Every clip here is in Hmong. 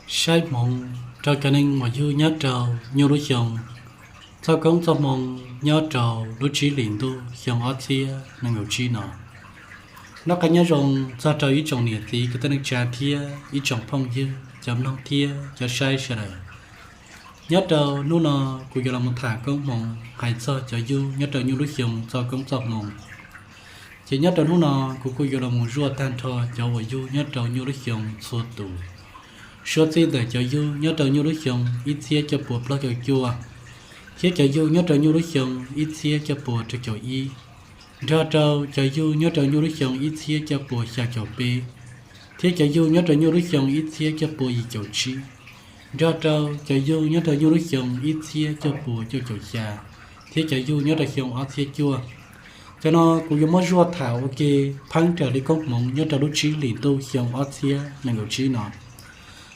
Saib hmoov rau cov neeg uas yug nyob rau nyuj lub xyoo, txoj koob txoj hmoo nyob rau lub tsib hlis ntuj xyoo ob txhiab nees nkaum tsib no. Noj qab nyob zoo txog rau ib tsoom niam txiv kwv tij neej tsa thiab ib tsoom phooj ywg cov mloog thiab cov saib sawv daws. Nyob rau hnub no kuv yuav los mus tham koob hmoov hais txog cov yug nyob rau nyuj lub xyoo txoj koob txoj hmoo. Ces nyob rau hnub no kuv kuj yuav los mus zuaj tag nrho cov uas yug nyob rau nyuj lub xyoo txhua tus, suav txij ntawm cov yug nyob rau nyuj lub xyoo ib txhiab cuaj puas plaub caug cuaj, thiab cov yug nyob rau nyuj lub xyoo ib txhiab cuaj puas rau caum ib, nrog rau cov yug nyob rau nyuj lub xyoo ib txhiab cuaj puas xya caum peb, thiab cov yug nyob rau nyuj lub xyoo ib txhiab cuaj puas yim caum tsib, nrog rau cov yug nyob rau nyuj lub xyoo ib txhiab cuaj puas cuaj caum xya, thiab cov yug nyob rau xyoo ob txhiab cuaj. Cov no kuv yuav muab zuaj tham ua ke pheeb raws li koob hmoov nyob rau lub tsib hlis ntuj xyoo ob txhiab nees nkaum tsib no,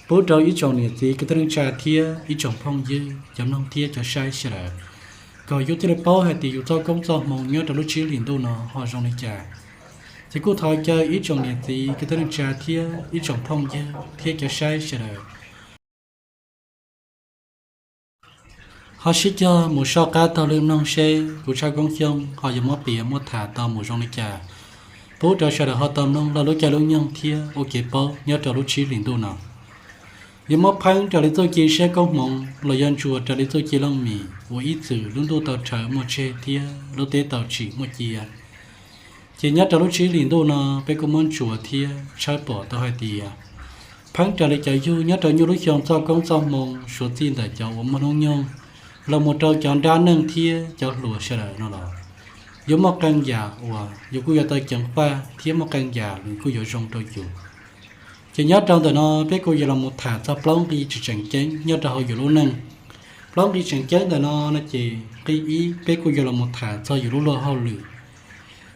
pub rau ib tsoom niam txiv kwv tij neej tsa thiab ib tsoom phooj ywg cov mloog thiab cov saib sawv daws, kom yus thiaj li paub hais tias yus txoj koob txoj hmoo nyob rau lub tsib hlis ntuj no ho zoo li cas. Ces kuj thov caw ib tsoom niam txiv kwv tij neej tsa thiab ib tsoom phooj ywg thiab cov saib sawv daws ho sib cog mus soj qab taug lw mloog seb kuv Tshaj Koob Xyooj ho yuav muab piav muab tham tau mus zoo li cas, pub rau sawv daws ho tau mloog lawv lub caij lub nyoog thiab ua kev paub nyob rau lub tsib hlis ntuj no. Yuav muab pheeb raws li txuj ci siab koob hmoov los yog ntsuas raws li txuj ci looj mim uas ib txwm lub ntuj tau rhawv muaj tseg thiab lub teb tau tsim muaj cia. Ces nyob rau lub tsib hlis ntuj no peb kuj muab ntsuas thiab tshawb pom tau hais tias pheeb raws li cov yug nyob rau nyuj lub xyoo txoj koob txoj hmoo suav txij ntawm cov uas muaj hnub nyoog los mus rau cov nrab neej thiab cov hluas sawv daws no los yuav muaj qee yam uas yus kuj yuav tau ceev faj thiab muaj qee yam nws kuj yuav zoo rau yus. Ces nyob rau ntawm no peb kuj yuav los mus tham txog plaub nqi tseem tseem ceeb nyob rau hauv yus lub neej. Plaub nqi tseem ceeb ntawm no no ces nqi ib peb kuj yuav los mus tham txog yus lub luag hauj lwm.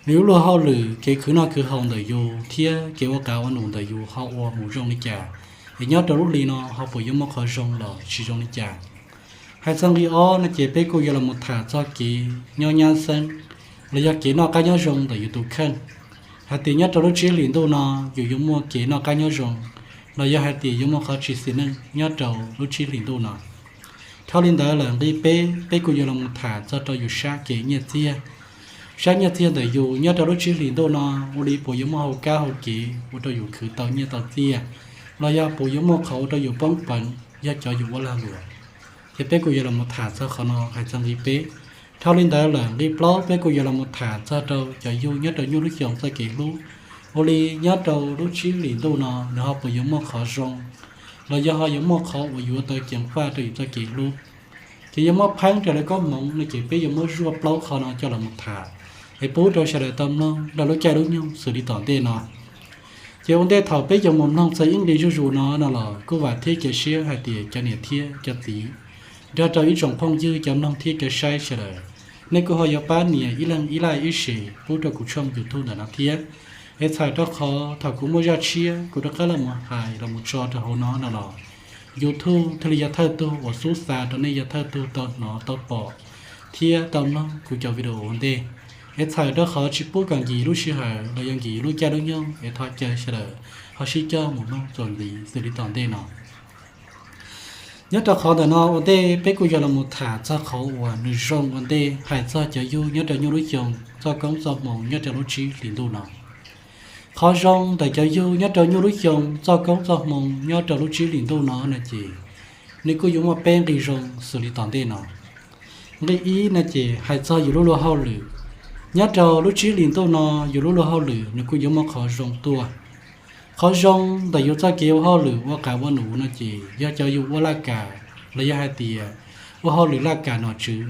Yus lub luag hauj lwm, kev khwv noj khwv haus ntawm yus thiab kev ua qav ua num ntawm yus ho ua mus zoo li cas, es nyob rau lub hli no ho puas yuav muaj qhov zoo los tsis zoo li cas. Hais txog nqi ob no ces peb kuj yuav los mus tham txog kev nyob nyab xeeb los yog kev noj qab nyob zoo ntawm yus tus kheej, hais tias nyob rau lub tsib hlis ntuj no yus yuav muaj kev noj qab nyob zoo los yog hais tias yuav muaj qhov tsis xis neej nyob rau lub tsib hlis ntuj no. Dhau li ntawd lawm nqi peb, peb kuj yuav los mus tham txog rau yus sab kev nyiaj txiag. Sab nyiaj txiag ntawm yus nyob rau lub tsib hlis ntuj no ua li puas yuav muaj hauv kab hauv kev ua rau yus khwv tau nyiaj tau txiag, los yog puas yuav muaj qhov ua rau yus poob peev yog cov yus ua lag luam. Ces peb kuj yuav los mus tham txog qhov no hais txog nqi peb. Dhau li ntawd lawm nqi plaub peb kuj yuav los mus tham txog rau cov yug nyob rau nyuj lub xyoo txoj kev hlub, ua li nyob rau lub tsib hlis ntuj no nws ho puas yuav muaj qhov zoo los yog ho yuav muaj qhov uas yuav tau ceev faj rau yus txoj kev hlub. Ces yuav muab pheeb raws li koob hmoov no ces peb yuav muab zuaj plaub qhov no coj los mus tham, es pub rau sawv daws tau mloog rau lub caij lub nyoog xws li tom ntej no. Ces ua ntej thaum peb yuav mus mloog txog ib nqi zuj zus no no los kuj vam thiab cia siab hais tias cov niam thiab cov txiv nrog rau ib tsoom phooj ywg cov mloog thiab cov saib sawv daws, nej kuj ho yuav pab nias ib leeg ib like ib share pub rau kuv tshooj YouTube ntawm no thiab. Es txhawm rau qhov thaum kuv muaj zaj tshiab kuv rov qab los mus hais los mus tso rau hauv no no los YouTube thiaj li yog thawj tug uas xub xa rau nej yog thawj tug tau hnov tau pom thiab tau mloog kuv cov video ua ntej. Es txhawm rau qhov tsis pub kom nkim lub sij hawm los yog nkim lub caij lub nyoog es thov caw sawv daws ho sib coj mus mloog txuas ntxiv xws li tom ntej no. Nyob rau qhov ntawm no ua ntej peb kuj yuav los mus tham txog qhov uas nws zoo ua ntej hais txog cov yug nyob rau nyuj lub xyoo txoj koob txoj hmoo nyob rau lub tsib hlis ntuj no. Qhov zoo ntawm cov yug nyob rau nyuj lub xyoo txoj koob txoj hmoo nyob rau lub tsib hlis ntuj no no ces nws kuj yuav muaj peb nqi zoo xws li tom ntej no. Nqi ib no ces hais txog yus lub luag hauj lwm. Nyob rau lub tsib hlis ntuj no yus lub luag hauj lwm nws kuj yuav muaj qhov zoo tuaj. Qhov zoo ntawm yus txoj kev ua hauj lwm ua qav ua num no ces yog cov yus ua laj kam los yog hais tias ua hauj lwm laj kam nom tswv.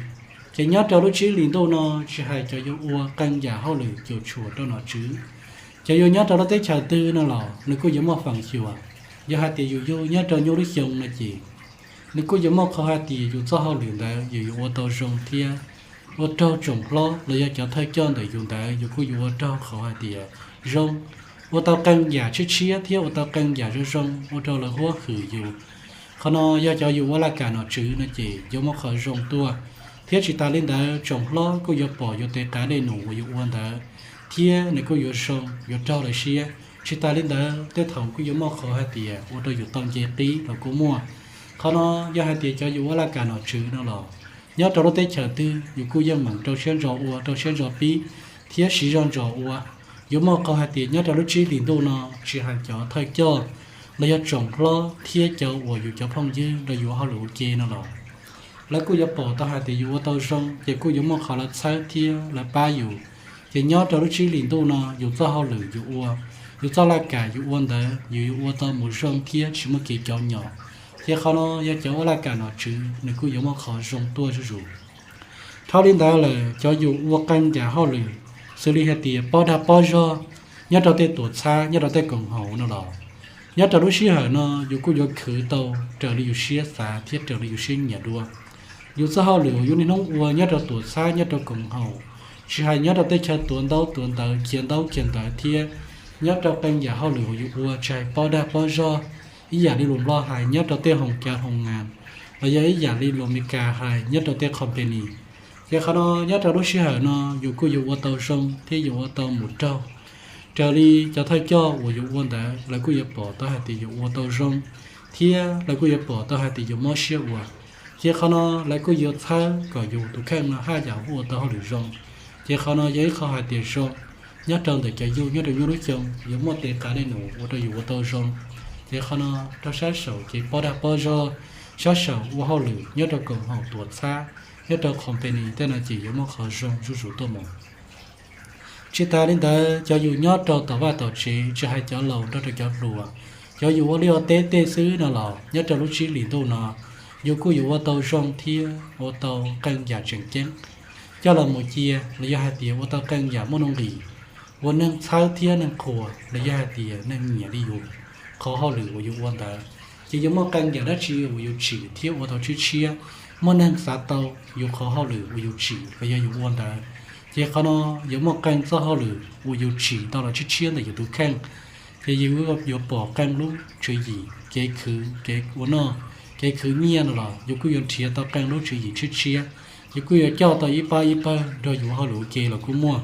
Ces nyob rau lub tsib hlis ntuj no tsis hais cov yus ua qee yam hauj lwm cuam tshuam rau nom tswv, cov yus nyob rau lub teb chaws twg no los nws kuj yuav muaj feem xyuam. Yog hais tias yus yug nyob rau nyuj lub xyoo no ces nws kuj yuav muaj qhov hais tias yus txoj hauj lwm ntawd yus yuav ua tau zoo thiab ua raug tsoom hlob los yog cov thawj coj ntawm yus ntawd yus kuj yuav ua raug qhov hais tias zoo, ua tau qee yam tshiab tshiab thiab ua tau qee yam zoo zoo ua rau lawv huab hwm yus. Qhov no yog cov yus ua laj kam nom tswv no ces yuav muaj qhov zoo tuaj. Thiab tsis tas li ntawd tsoom hlob kuj yuav pom yus tes qav dej num uas yus ua ntawd thiab nws kuj yuav zoo yuav raug lawv siab. Tsis tas li ntawd tej thaum kuj yuav muaj qhov hais tias ua rau yus tau nce qib los kuj muaj. Qhov no yog hais tias cov yus ua laj kam nom tswv no los nyob rau lub teb chaws twg yus kuj yeej meem rau siab ntso ua rau siab ntso pib thiab siv zog ntso ua. Yuav muaj qhov hais tias nyob rau lub tsib hlis ntuj no tsis hais cov thawj coj los yog tsoom hlob thiab cov uas yus cov phooj ywg rau yus hauj lwm ua ke no los lawv kuj yuav pom tau hais tias yus ua tau zoo ces kuj yuav muaj qhov lawv txhawb thiab lawv pab yus. Ces nyob rau lub tsib hlis ntuj no yus txoj hauj lwm yus ua, yus txoj laj kam yus ua ntawd yus yuav ua tau mus zoo thiab tsis muaj kev cov nyom. Ces qhov no yog cov ua laj kam nom tswv nws kuj yuav muaj qhov zoo tuaj zuj zus. Dhau li ntawd lawm cov yus ua qee yam hauj lwm xws li hais tias pob dag pob zog nyob rau tej tuam txhab nyob rau tej koom haum no los nyob rau lub sij hawm no yus kuj yuav khwv tau raws li yus siab xav thiab raws li yus siab nyiam dua. Yus txoj hauj lwm uas yus niaj hnub ua nyob rau tuam txhab nyob rau koom haum, tsis hais nyob rau tej chaw tuav ntaub tuav ntawv khiav ntaub khiav ntawv thiab nyob rau qee yam hauj lwm uas yus ua tsis hais pob dag pob zog, ib yam li lus Nplog hais nyob rau tej hoos cav hoos nas los yog ib yam li lus Meskas hais nyob rau tej company. Ces qhov no nyob rau lub sij hawm no yus kuj yuav ua tau zoo thiab yus ua tau mus raug. Raws li cov thawj coj uas yus ua ntawd lawv kuj yuav pom tau hais tias yus ua tau zoo thiab lawv kuj yuav pom tau hais tias yus mob siab ua. Ces qhov no lawv kuj yuav txhawb kom yus tus kheej no haj yam ua tau hauj lwm zoo. Ces qhov no yog ib qho hais tias zoo nyob rau ntawm cov yug nyob rau nyuj lub xyoo yuav muaj tes qav dej num ua rau yus ua tau zoo. Ces qhov no rau sab saum kev pob dag pob zog, sab saum ua hauj lwm nyob rau koom haum tuam txhab, nyob rau company tej no ces yuav muaj qhov zoo zuj zus tuaj mus. Tsis tas li ntawd cov yus nyob rau tom vaj tom tsev tsis hais cov laus nrog rau cov hluas, cov yus ua liaj ua teb tej xwb no los nyob rau lub tsib hlis ntuj no yus kuj yuav ua tau zoo thiab ua tau qee yam tseem ceeb coj los mus cia los yog hais tias ua tau qee yam muaj nuj nqis ua neeg txhawb thiab neeg qhuas los yog hais tias neeg nyiam li yus qhov hauj lwm uas yus ua ntawd. Ces yuav muaj qee yam dab tsi uas yus tsim thiab ua tau tshiab tshiab, muaj neeg xav tau yus qhov hauj lwm uas yus tsim los yog yus ua ntawd. Ces qhov no yuav muaj qee txoj hauj lwm uas yus tsim tau los tshiab tshiab ntawm yus tus kheej. Ces yus yuav pom qee lub tswv yim kev khwv kev ua noj, kev khwv nyiaj no los yus kuj yuav nrhiav tau qee lub tswv yim tshiab tshiab. Yus kuj yuav coj tau ib pab ib pawg nrog yus hauj lwm ua ke los kuj muaj.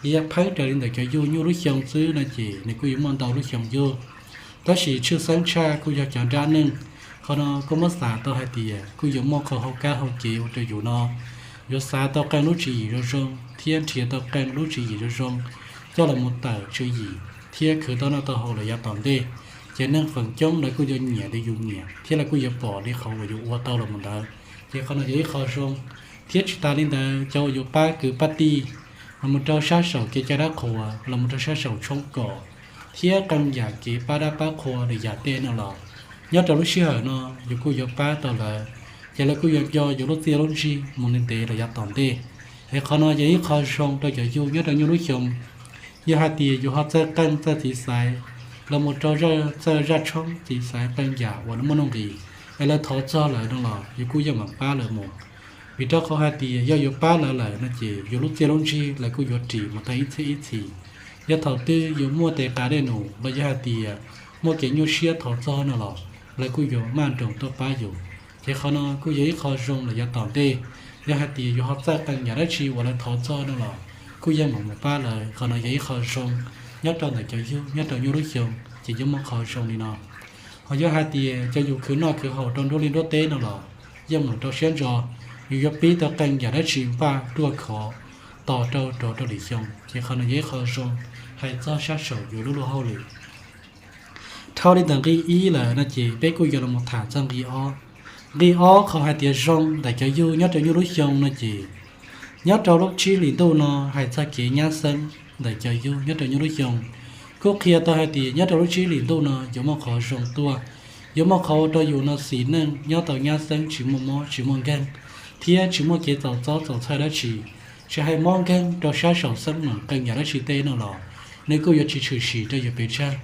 Ces yog phawb raws li ntawm cov yug nyuj lub xyoo xwb no ces nws kuj yuav muaj ntau lub xyoo yug. Tab sis tshwj xeeb tshaj kuj yog cov nrab neej. Qhov no kuj muab xav tau hais tias kuj yuav muaj qhov hauv kab hauv kev ua rau yus no yuav xav tau qee lub tswv yim zoo zoo thiab nrhiav tau qee lub tswv yim zoo zoo coj los mus tawm tswv yim thiab khwv tau noj tau haus los yav tom ntej. Ces neeg feem coob lawv kuj yuav nyiam li yus nyiam thiab lawv kuj yuav pom li qhov uas yus ua tau los mus ntawd. Ces qhov no yog ib qho zoo. Thiab tsis tas li ntawd cov uas yus pab kwv pab tij los mus rau sab saum kev cai dab qhuas los mus rau sab saum tshoob kom thiab qee yam kev pab dab pab qhua lwm yam tej no los nyob rau lub sij hawm no yus kuj yuav pab tau lawv, ces lawv kuj yuav nco yus lub txiaj lub ntsig mus ntev ntev los yav tom ntej. Es qhov no yog ib qho zoo rau cov yug nyob rau nyuj lub xyoo. Yog hais tias yus ho txawj qeej txawj txiv xaiv los mus rau txawj zaj tshoob txiv xaiv qee yam uas muaj nuj nqis es lawv thov txog lawm no los yus kuj yeej meem pab lawv mus. Vim rau qhov hais tias yog yus pab lawv lawm no ces yus lub txiaj lub ntsig lawv kuj yuav ris mus tau ib txhiab ib txhis. Yog thaum twg yus muaj tes qav dej num los yog hais tias muaj kev nyuaj siab thov txog no los lawv kuj yuav maj nroos tuaj pab yus. Ces qhov no kuj yog ib qho zoo los yav tom ntej. Yog hais tias yus ho txawj qee yam dab tsi uas lawv thov txog no los kuj yeej meem mus pab lawv. Qhov no yog ib qho zoo nyob rau ntawm cov yug nyob rau nyuj lub xyoo ces yeej muaj qhov zoo li no. Ho yog hais tias cov yus khwv noj khwv haus rau nruab liaj nruab teb no los yeej meem rau siab ntso, yus yuav pib tau qee yam dab tsi npaj ruaj khov tos rau rov rau lwm xyoo. Ces qhov no yog ib qho zoo hais txog sab saum yus lub luag hauj lwm. Dhau li ntawm nqi ib lawm no ces peb kuj yuav los mus tham txog nqi ob. Nqi ob qhov hais tias zoo ntawm cov yug nyob rau nyuj lub xyoo no ces nyob rau lub tsib hlis ntuj no hais txog kev nyab xeeb ntawm cov yug nyob rau nyuj lub xyoo kuj qhia tau hais tias nyob rau lub tsib hlis ntuj no yuav muaj qhov zoo tuaj, yuav muaj qhov ua rau yus no xis neej nyob tau nyab xeeb tsis muaj mob tsis muaj nkeeg thiab tsis muaj kev txaus txob txaus txhawj dab tsi. Tsis hais mob nkeeg rau sab saum xeeb meem qee yam dab tsi tej no los nws kuj yuav tsis tshwm sim rau yus pes tsawg,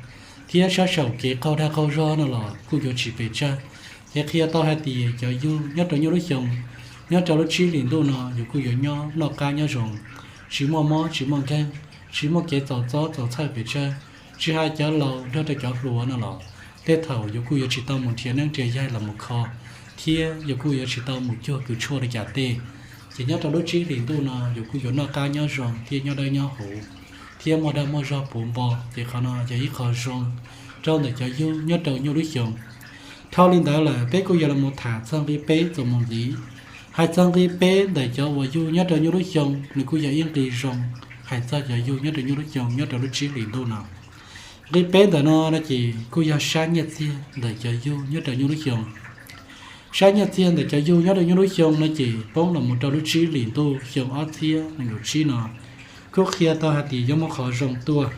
thiab sab saum kev qaug dag qaug zog no los kuj yuav tsis pes tsawg. Ces qhia tau hais tias cov yug nyob rau nyuj lub xyoo, nyob rau lub tsib hlis ntuj no yus kuj yuav nyob noj qab nyob zoo, tsis muaj mob tsis muaj nkeeg, tsis muaj kev txaus txob txaus txhawj pes tsawg. Tsis hais cov laus nrog rau cov hluas no los tej thaum yus kuj yuav tsis tau mus nrhiav neeb nrhiav yaig los mus kho, thiab yus kuj yuav tsis tau mus cuag kws tshuaj li cas tej. Ces nyob rau lub tsib hlis ntuj no yus kuj yuav noj qab nyob zoo thiab nyob dawb nyob huv, thiab muaj dag muaj zog puv npo, ces qhov no yog ib qho zoo rau ntawm cov yug nyob rau nyuj lub xyoo. Dhau li ntawd lawm peb kuj yuav los mus tham txog nqi peb txuas mus ntxiv. Hais txog nqi peb ntawm cov uas yug nyob rau nyuj lub xyoo, nws kuj yog ib nqi zoo hais txog cov yug nyob rau nyuj lub xyoo nyob rau lub tsib hlis ntuj no. Nqi peb ntawm no no ces kuj yog sab nyiaj txiag ntawm cov yug nyob rau nyuj lub xyoo. Sab nyiaj txiag ntawm cov yug nyob rau nyuj lub xyoo no ces poob los mus rau lub tsib hlis ntuj xyoo ob txhiab nees nkaum tsib no, kuj qhia tau hais tias yuav muaj qhov zoo tuaj.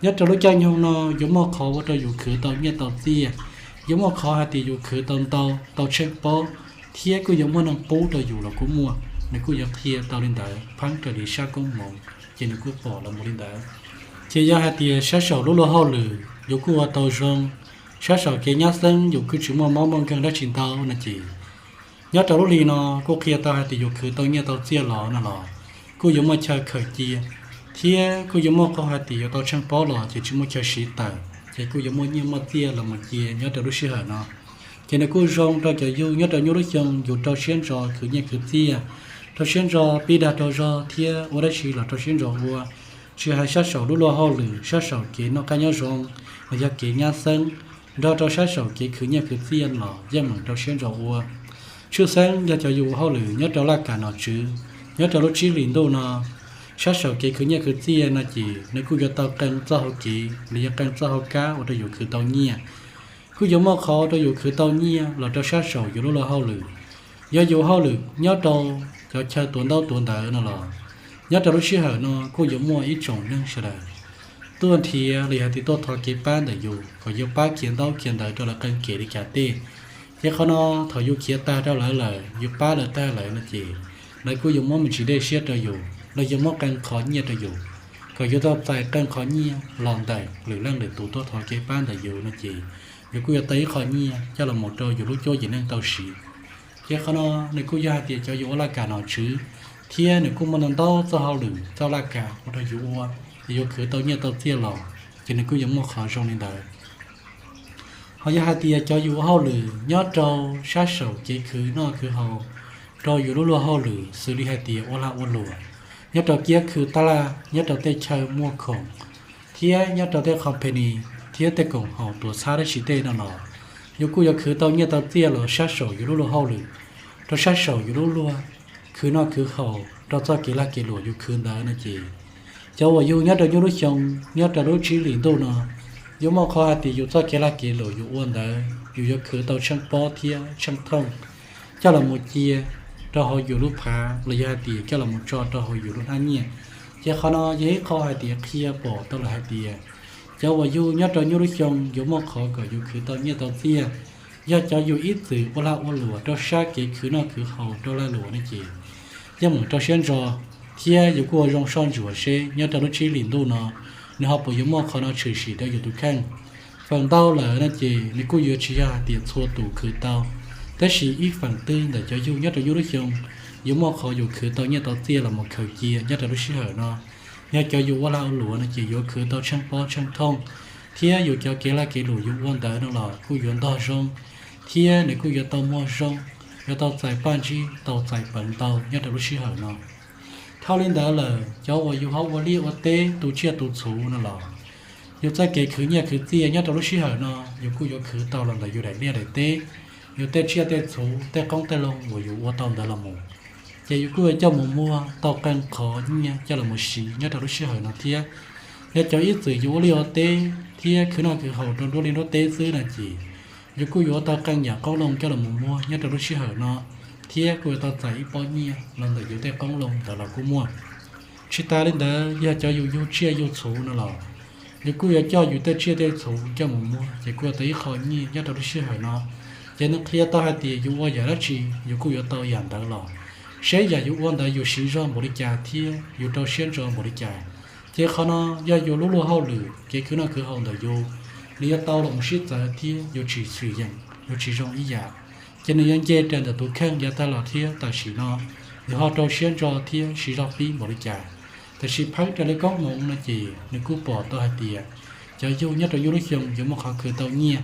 Nyob rau lub caij nyoog no yuav muaj qhov ua rau yus khwv tau nyiaj tau txiaj, yuav muaj qhov hais tias yus khwv tau ntau, tau tsheej pob, thiab kuj yuav muaj neeg pub rau yus los kuj muaj. Nws kuj yuav qhia tau li ntawd pheeb raws li sab koob hmoov, ces nws kuj pom los mus li ntawd. Ces yog hais tias sab saum lub luag hauj lwm yus kuj ua tau zoo, sab saum kev nyab xeeb yus kuj tsis muaj mob muaj nkeeg dab tsi ntau no ces nyob rau lub hli no kuj qhia tau hais tias yus khwv tau nyiaj tau txiaj los no los kuj yuav muaj chaw khaws cia, thiab kuj yuav muaj qhov hais tias yuav tau tsheej pob los ces tsis muaj chaw siv tawm, ces kuj yuav muaj nyiaj muaj txiaj los mus cia nyob rau lub sij hawm no. Ces nws kuj zoo rau cov yug nyob rau nyuj lub xyoo yus rau siab ntso khwv nyiaj khwv txiaj, rau siab ntso pib dag rau zog thiab ua dab tsi los rau siab ntso ua. Tsis hais sab saum lub luag hauj lwm, sab saum kev noj qab nyob zoo, los yog kev nyab xeeb, nrog rau sab saum kev khwv nyiaj khwv txiaj los yeej meem rau siab ntso ua. Tshwj xeeb yog cov yus ua hauj lwm nyob rau laj kam nom tswv, nyob rau lub tsib hlis ntuj no, sab saum kev khwv nyiaj khwv txiaj no ces nws kuj yuav tau qee txoj hau kev los yog qee txoj hau kab ua rau yus khwv tau nyiaj. Kuj yuav muaj qhov ua rau yus khwv tau nyiaj los rau sab saum yus lub luag hauj lwm. Yog yus hauj lwm nyob rau cov chaw tuav ntaub tuav ntawv no los, nyob rau lub sij hawm no kuj yuav muaj ib tsoom neeg sawv daws tuaj nrhiav los yog hais tias tuaj thov kev pab ntawm yus kom yus pab khiav ntaub khiav ntawv rau lawv qee kev li cas tej. Ces qhov no thaum yus khiav tag rau lawv lawm, yus pab lawv tag lawm no ces lawv kuj yuav muab me ntsis dej siab rau yus los yog muab qee qhov nyiaj rau yus kom yus tau txais qee qhov nyiaj los ntawm lwm leej lwm tus tuaj thov kev pab ntawm yus no ces yus kuj yuav tau ib qho nyiaj coj los mus rau yus lub cuab yim neej tau siv. Ces qhov no nws kuj yog hais tias cov yus ua laj kam nom tswv, thiab nws kuj muaj ntau ntau txoj hauj lwm txoj laj kam ua rau yus ua, ces yus khwv tau nyiaj tau txiaj los, ces nws kuj yuav muaj qhov zoo li ntawd. Ho yog hais tias cov yus ua hauj lwm nyob rau sab saum kev khwv noj khwv haus rau yus lub luag hauj lwm xws li hais tias ua lag ua luam, nyob rau kiab khw tab laj, nyob rau tej chaw muag khoom, thiab nyob rau tej company thiab tej koom haum tuam txhab dab tsi tej no los, yus kuj yuav khwv tau nyiaj tau txiaj los sab saum yus lub luag hauj lwm, rau sab saum yus lub luag khwv noj khwv haus rau txoj kev lag kev luam yus khwv ntawd no ces, cov uas yug nyob rau nyuj lub xyoo, nyob rau lub tsib hlis ntuj no, yuav muaj qhov hais tias yus txoj kev lag kev luam yus ua ntawd yus yuav khwv tau tsheej pob thiab tsheej thooj coj los mus cia rau hauv yus lub phav los yog hais tias coj los mus tso rau hauv yus lub hnab nyiaj. Ces qhov no yog ib qho hais tias qhia pom tau lawm hais tias cov uas yug nyob rau nyuj lub xyoo yuav muaj qhov kom yus khwv tau nyiaj tau txiaj. Yog cov yus ib txwm ua lag ua luam rau sab kev khwv noj khwv haus rau lag luam no ces, yeej meem rau siab ntso, thiab yus kuj ua zoo soj ntsuam seb nyob rau lub tsib hlis ntuj no nws ho puas yuav muaj qhov no tshwm sim rau yus tus kheej. Feem ntau lawm no ces nws kuj yuav tsis yog hais tias txhua tus khwv tau, tab sis ib feem twg ntawm cov yug nyob rau nyuj lub xyoo yuav muaj qhov yus khwv tau nyiaj tau txiaj los mus khaws cia nyob rau lub sij hawm no. Yog cov yus ua lag ua luam no ces yuav khwv tau tsheej pob tsheej thooj, thiab yus cov kev lag kev luam yus ua ntawd no los kuj yuav ntog zoo, thiab nws kuj yuav tau muag zoo, yuav tau txais paj ntsig tau txais peev ntau nyob rau lub sij hawm no. Dhau li ntawd lawm cov uas yus ho ua liaj ua teb tu tsiaj tu txhuv no los, yus txoj kev khwv nyiaj khwv txiaj nyob rau lub sij hawm no yus kuj yuav khwv tau los ntawm yus daim liaj daim teb, yus tej tsiaj tej txhuv tej qoob tej loo uas yus ua tau ntawd los mus, ces yus kuj yuav coj mus muag tau qee qhov nyiaj coj los mus siv nyob rau lub sij hawm no thiab. Yog cov ib txwm yus ua liaj ua teb thiab khwv noj khwv haus rau nruab liaj nruab teb xwb no ces, yus kuj yuav tau qee yam qoob loo coj los mus muag nyob rau lub sij hawm no, thiab kuj yuav tau txais ib pob nyiaj los ntawm yus tej qoob loo ntawd los kuj muaj. Tsis tas li ntawd yog cov yus yug tsiaj yug txhuv no los, yus kuj yuav coj yus tej tsiaj tej txhuv coj mus muag ces kuj yuav tau ib qho nyiaj nyob rau lub sij hawm no. Ces nws qhia tau hais tias yus ua yam dab tsi yus kuj yuav tau yam ntawd los, seb yam yus ua ntawd yus siv zog npaum li cas thiab yus rau siab ntso npaum li cas. Ces qhov no yog yus lub luag hauj lwm kev khwv noj khwv haus ntawm yus, nws yuav tau los mus sib txawv thiab yuav tsis txwm yeem, yuav tsis zoo ib yam. Ces nws yuav nce raws ntawm tus kheej yav tag los thiab tam sim no, yus ho rau siab ntso thiab siv zog pib npaum li cas. Tiam sis pheeb raws li koob hmoov no ces nws kuj pom tau hais tias cov yug nyob rau yus lub xyoo yuav muaj qhov khwv tau nyiaj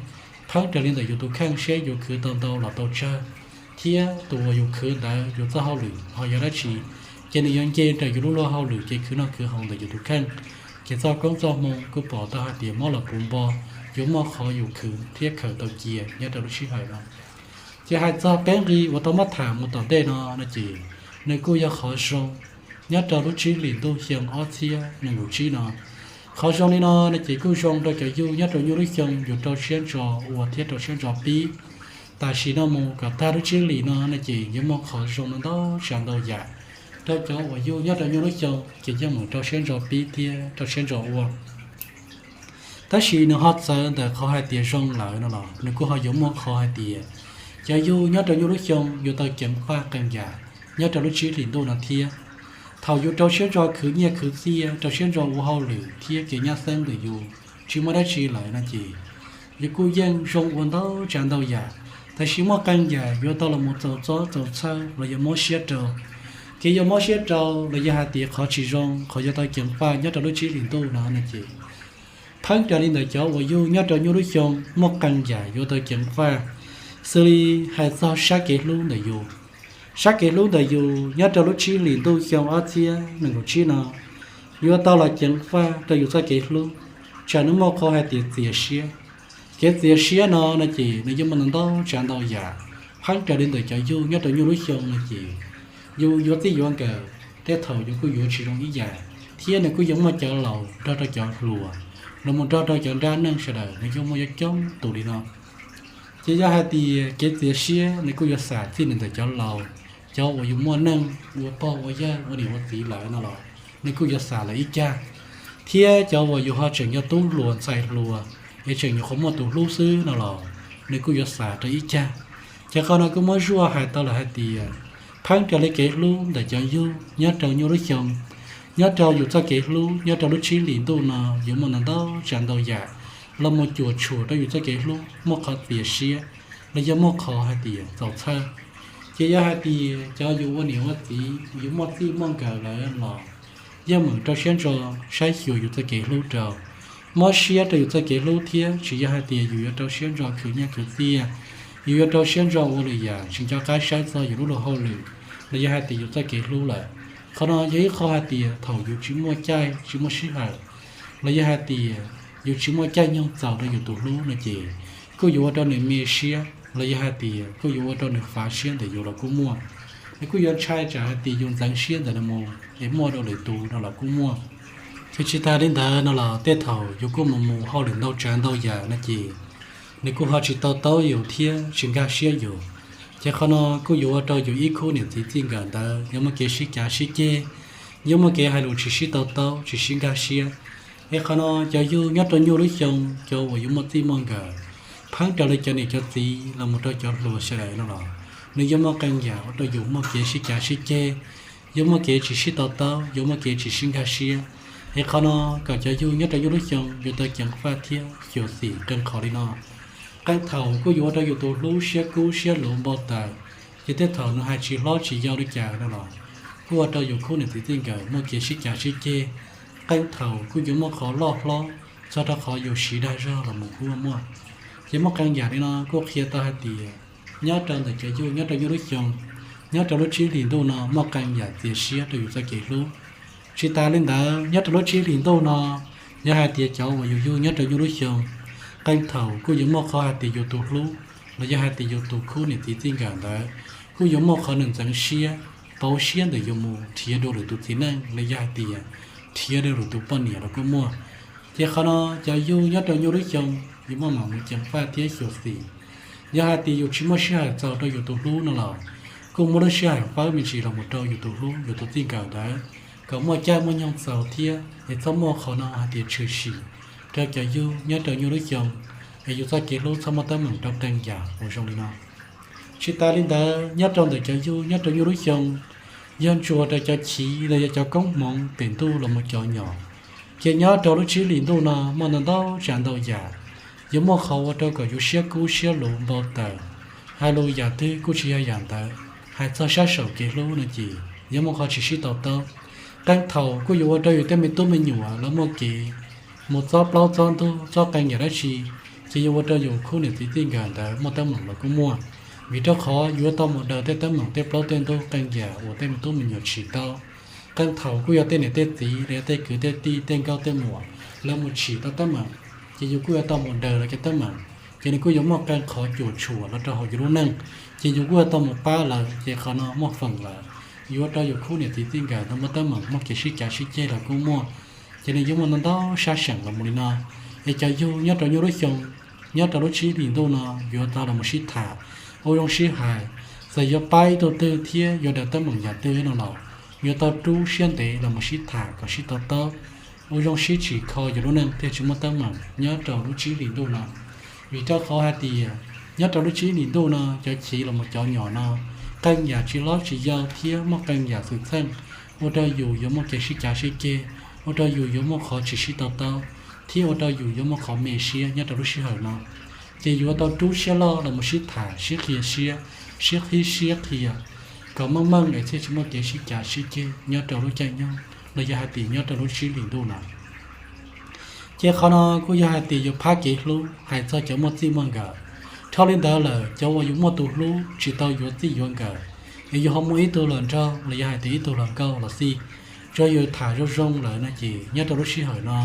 pheeb raws li ntawm yus tus kheej seb yus khwv tau ntau los tau tsawg, thiab tus uas yus khwv ntawd yus txoj hauj lwm ho yog dab tsi, ces nws yuav nce raws yus lub luag hauj lwm kev khwv noj khwv haus ntawm yus tus kheej. Ces txoj koob txoj hmoo kuj pom tau hais tias mob los puv npo, yuav muaj qhov yus khwv thiab khaws tau cia nyob rau lub sij hawm no. Ces hais txog peb nqi uas tau muab tham mus tom ntej no no ces nws kuj yog qhov zoo nyob rau lub tsib hlis ntuj xyoo ob txhiab nees nkaum tsib no. Qhov zoo li no no ces kuj zoo rau cov yug nyob rau nyuj lub xyoo yus rau siab ntso ua thiab rau siab ntso pib. Tam sim no mus kom tag lub tsib hlis no no ces yuav muaj qhov zoo no ntau tsav ntau yam rau cov uas yug nyob rau nyuj lub xyoo ces yeej meem rau siab ntso pib thiab rau siab ntso ua. Tab sis nws ho txawv ntawm qhov hais tias zoo lawm no los nws kuj ho yuav muaj qhov hais tias cov yug nyob rau nyuj lub xyoo yuav tau ceev faj qee yam nyob rau lub tsib hlis ntuj no thiab. Thaum yus rau siab ntso khwv nyiaj khwv txiaj, rau siab ntso ua hauj lwm thiab kev nyab xeeb ntawm yus tsis muaj dab tsi lawm no ces yus kuj yeej zoo ua ntau tsav ntau yam. Tab sis muaj qee yam yuav tau los mus txaus txob txaus txhawj los yog mob siab rau. Kev yuav mob siab rau los yog hais tias qhov tsis zoo, qhov yuav tau ceev faj nyob rau lub tsib hlis ntuj no no ces pheeb raws li ntawm cov uas yug nyob rau nyuj lub xyoo muaj qee yam yuav tau ceev faj, xws li hais txog sab kev hlub ntawm yus. Sab kev hlub ntawm yus nyob rau lub tsib hlis ntuj xyoo ob txhiab nees nkaum tsib no yuav tau los ceev faj rau yus txoj kev hlub, tsam nws muaj qhov hais tias txias siab. Kev txias siab no no ces nws yeej muaj ntau tsav ntau yam, pheeb raws li ntawm cov yug nyob rau nyuj lub xyoo no ces yus yuav txij yuav nkawm tej thaum yus kuj yuav tsis zoo ib yam, thiab nws kuj yuav muaj cov laus nrog rau cov hluas, los mus nrog rau cov nrab neej sawv daws nws yeej muaj coob tus li no. Ces yog hais tias kev txias siab nws kuj yuav xam txij nws ntawm cov laus, cov uas yus muaj neej ua pog ua yawg ua niam ua txiv lawm no los nws kuj yuav xam lawm ib cag, thiab cov uas yus ho tseem yog tub hluas ntxhais hluas es tseem nyuam qhuav muaj tus hlub xwb no los nws kuj yuav xam rau ib cag. Ces qhov no kuj muab zuaj hais tau lawm hais tias pheeb raws li kev hlub ntawm cov yug nyob rau nyuj lub xyoo, nyob rau yus txoj kev hlub nyob rau lub tsib hlis ntuj no yuav muaj ntau ntau tsav ntau yam los mus cuam tshuam rau yus txoj kev hlub muaj qhov txias siab los yog muaj qhov hais tias txaus txhawj. Ces yog hais tias cov yus ua niam ua txiv yus muaj txij muaj nkawm lawm los yeej meem rau siab ntso saib xyuas yus txoj kev hlub rau, mob siab rau yus txoj kev hlub thiab tsis yog hais tias yus yuav rau siab ntso khwv nyiaj khwv txiaj, yus yuav rau siab ntso ua lwm yam tsis nco qab saib txog yus lub luag hauj lwm los yog hais tias yus txoj kev hlub lawm. Qhov no yog ib qho hais tias thaum yus tsis muaj caij tsis muaj sij hawm los yog hais tias yus tsis muaj caij nyoog txaus rau yus tus hlub no ces kuj yuav ua rau nws me siab los yog hais tias kuj yuav ua rau nws fav siab ntawm yus los kuj muaj. Nws kuj yuav ntshai tsam hais tias yus ntxeev siab ntawm nws mus es muaj rau lwm tus no los kuj muaj. Ces tsis tas li ntawd no los tej thaum yus kuj mus mus hauj lwm ntau tsav ntau yam no ces nws kuj ho tsis to taub yus thiab tsis nkag siab yus. Ces qhov no kuj yuav ua rau yus ib khub niam txiv txij nkawm ntawd yuav muaj kev sib cav sib ceg, yuav muaj kev hais lus tsis sib to taub tsis sib nkag siab. Es qhov no cov yug nyob rau nyuj lub xyoo, cov uas yuav muaj txij muaj nkawm, pheeb raws li cov niam cov txiv los mus rau cov hluas sawv daws no los nws yuav muaj qee yam ua rau yus muaj kev sib cav sib ceg, yuav muaj kev tsis sib to taub, yuav muaj kev tsis sib nkag siab. Es qhov no kom cov yug nyob rau nyuj lub xyoo yuav tau ceev faj thiab xyuam xim qee qhov li no. Qee thaum kuj yuav ua rau yus tus hlub siab kub siab luv npau taws, ces tej thaum nws hais tsis hlob tsis yau li cas no los kuj ua rau yus khub niam txiv txij nkawm muaj kev sib cav sib ceg. Qee thaum kuj yuav muaj qhov loj hlob txog rau qhov yus siv dag zog los mus kuj muaj. Ces muaj qee yam li no kuj qhia tau hais tias nyob rau ntawm cov yug nyob rau nyuj lub xyoo, nyob rau lub tsib hlis ntuj no muaj qee yam txias siab rau yus txoj kev hlub. Tsis tas li ntawd nyob rau lub tsib hlis ntuj no, yog hais tias cov uas yus yug nyob rau nyuj lub xyoo, qee thaum kuj yuav muaj qhov hais tias yus tus hlub los yog hais tias yus tus khub niam txiv txij nkawm ntawd kuj yuav muaj qhov nws ntxeev siab, pauv siab ntawm yus mus nrhiav dua lwm tus txiv neej los yog hais tias nrhiav dua lwm tus poj niam los kuj muaj. Ces qhov no cov yug nyob rau nyuj lub xyoo yuav muaj mam mus ceev faj thiab xyuam xim. Yog hais tias yus tsis muaj sij hawm txaus rau yus tus hlub no los kuj muab lub sij hawm fawb me ntsis los mus rau yus tus hlub yus tus txij nkawm ntawd kom muaj caij muaj nyoog txaus thiab es txhob muaj qhov no hais tias tshwm sim rau cov yug nyob rau nyuj lub xyoo, es yus txoj kev hlub txhob muaj teeb meem rau qee yam uas zoo li no. Tsis tas li ntawd nyob rau ntawm cov yug nyob rau nyuj lub xyoo, yog ntsuas rau cov chiv los yog cov koob hmoov pem ntuj los mus cov nyom, ces nyob rau lub tsib hlis ntuj no muaj ntau ntau tsav ntau yam yuav muaj qhov ua rau kom yus siab kub siab luv npau taws. Hais lus yam twg kuj tsis yog yam ntawd, hais txog sab saum kev hlub no ces yuav muaj qhov tsis sib to taub. Qee thaum kuj yuav ua rau yus tej me tub me nyuam lawv muaj kev mus txob plaub txob ntug txob qee yam dab tsi, ces yuav ua rau yus khub niam txiv txij nkawm ntawd muaj teeb meem los kuj muaj, vim rau qhov yuav tau mus daws tej teeb meem tej plaub tej ntug qee yam uas tej me tub me nyuam tsis tau. Qee thaum kuj yog tej niam tej txiv los yog tej kwv tej tij tej nkauj tej muam lawv mus tsim tau teeb meem, ces yus kuj yuav tau mus daws lawv cov teeb meem, ces nws kuj yuav muaj qee qhov cuam tshuam los rau hauv yus lub neej, ces yus kuj yuav tau mus pab lawv, ces qhov no muaj feem lawm. Yuav ua rau yus khub niam txiv txij nkawm tau muaj teeb meem muaj kev sib cav sib ceg los kuj muaj, ces nws yuav muaj ntau ntau sab seem los mus li no. Es cov yug nyob rau nyuj lub xyoo, nyob rau lub tsib hlis ntuj no yuav tau los mus sib tham, ua zoo sib hais, txawm yuav pab ib tug twg thiab yuav daws teeb meem yam twg no los yuav tau rub siab ntev los mus sib tham kom sib to taub, ua zoo sib tsim kho yus lub neej thiaj tsis muaj teeb meem nyob rau lub tsib hlis ntuj no. Vim rau qhov hais tias nyob rau lub tsib hlis ntuj no cov chiv los mus cov nyom no qee yam tsis hlob tsis yau thiab muaj qee yam xwm txheej, ua rau yus yuav muaj kev sib cav sib ceg, ua rau yus yuav muaj qhov tsis sib to taub, thiab ua rau yus yuav muaj qhov me siab nyob rau lub sij hawm no. Ces yuav tau rub siab loj los mus sib tham sib qhia siab, sib qhib siab qhia kom meej meej es thiaj tsis muaj kev sib cav sib ceg nyob rau lub caij nyoog los yog hais tias nyob rau lub tsib hlis ntuj no. Ces qhov no kuj yog hais tias yus phab kev hlub hais txog cov muaj txij muaj nkawm. Dhau li ntawd lawm, cov uas yus muaj tus hlub tsis tau yuav txij yuav nkawm, es yus ho muaj ib tug hluas nraug los yog hais tias ib tug hluas nkauj los xij, tsuav yus tham zoo zoo lawm no ces nyob rau lub sij hawm no